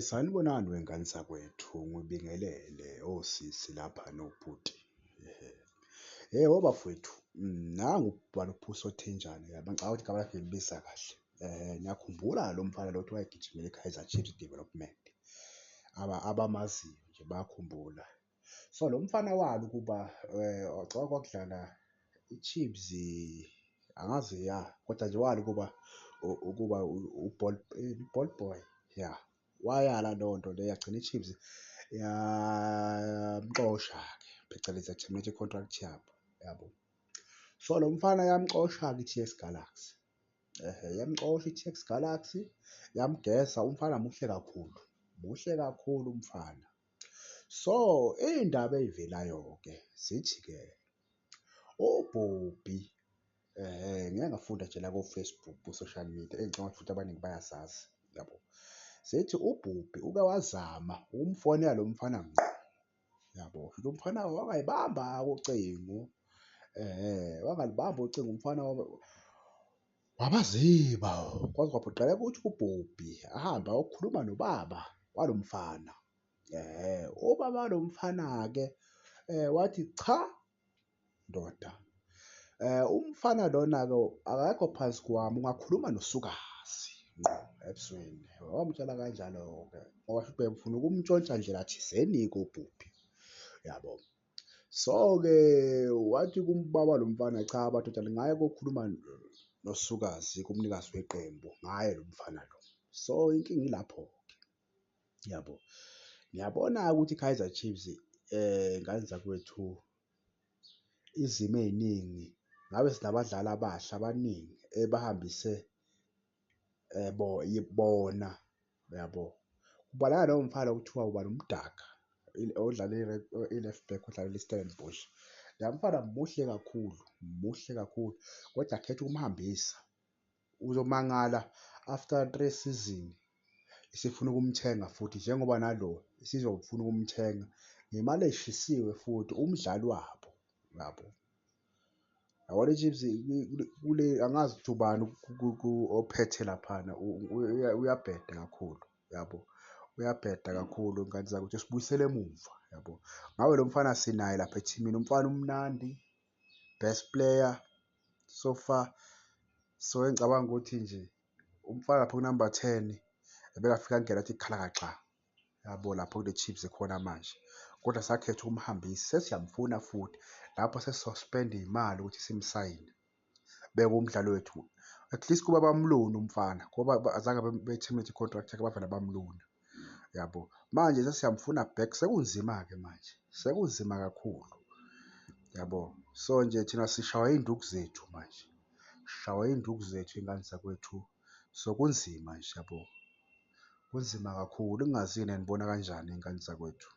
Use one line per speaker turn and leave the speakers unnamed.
Sanibonani wey'ngane zakwethu, ngibingelele osisi lapha nobhuti, ehhe. Webafowethu, nangu uPhus'Thothenjana yabo, ngicabanga ukuthi igama lakhe ngilibiza kahle. Niyakhumbula lo mfana lo ekuthiwa wayegijimela i-Kaizer Chiefs Development, abamaziyo nje bayakhumbula. So, lo mfana wala ukuba ngicabanga kwakudlala i-Chiefs, angazi ya, kodwa nje wala ukuba ukuba u-ball ini, ball boy, ya, wayala leyo nto leyo yagcina i-Chiefs yamxosha-ke, phecelezi ya-terminate i-contract yabo, yabo. So, lo mfana yamxosha-ke i-TS Galaxy, ehhe, yamxosha i-TS Galaxy, yamgeza umfana muhle kakhulu, muhle kakhulu umfana. So, iy'ndaba ey'velayo-ke zithi-ke uBobby ehhe, ngike ngafunda nje la ko-Facebook ku-social media engicabanga ukuthi futhi abaningi bayazazi, yabo. Zithi uBobby uke wazama ukumfonela lo mfana ngqo, yabo, lo mfana wangayibamba-ke ucingo, ehhe, wangalibamba ucingo umfana wabaziba kwaze kwaphoqeleka ukuthi uBobby ahambe ayokhuluma nobaba walo mfana, ehhe. Ubaba walo mfana-ke wathi cha, ndoda, umfana lona-ke akekho phansi kwami, ungakhuluma noSukazi ngqo ebusweni, wamutshela kanjalo-ke ngoba shuthi ubefuna ukumntshontsha ndlela thizeni-ke uBobby, yabo. So-ke wathi kubaba lo mfana, cha madoda ngingaya kokhuluma noSukazi kumnikazi weqembu ngaye lo mfana lo. So, inkinga ilapho-ke, yabo. Ngiyabona-ke ukuthi i-Kaizer Chiefs ngane zakwethu izimo ey'ningi ngabe sinabadlali abahle abaningi ebahambise bona, uyabo. Kubaleka nalowo mfana okuthiwa ubani uMdaka odlala i-left back odlalela i-Stellenbosch. Loya mfana muhle kakhulu, muhle kakhulu kodwa akhethe ukumhambisa. Uzomangala after 3 season isifuna ukumthenga futhi njengoba nalo isizofuna ukumthenga ngemali eshisiwe futhi umdlali wabo, yabo. Yabona i-Chiefs kule angazi ukuthi ubani ophethe laphana uyabheda kakhulu, yabo. Uyabheda kakhulu ngane zakwethu, usibuyisela emumva, yabo. Ngabe lo mfana sinaye lapha ethimini, umfana umnandi, best player so far. So, engicabanga ukuthi nje umfana lapho kunumber 10 ebengafika angene athi khalakaxa, yabo lapho kule Chiefs ekhona manje, kodwa sakhetha ukumhambisa sesiyamfuna futhi lapho sesizo-spend-a iy'mali ukuthi simsayine. Bekuwumdlali wethu, at least kuba bamlona umfana ngoba azange be-terminate i-contract yakhe bavele bamlona, yabo. Manje sesiyamfuna back sekunzima-ke manje, sekunzima kakhulu, yabo. So nje thina sishawa iy'nduku zethu manje, sishawa iy'nduku zethu iy'ngane zakwethu, so kunzima nje yabo, kunzima kakhulu engingazi nina nibona kanjani iy'ngane zakwethu.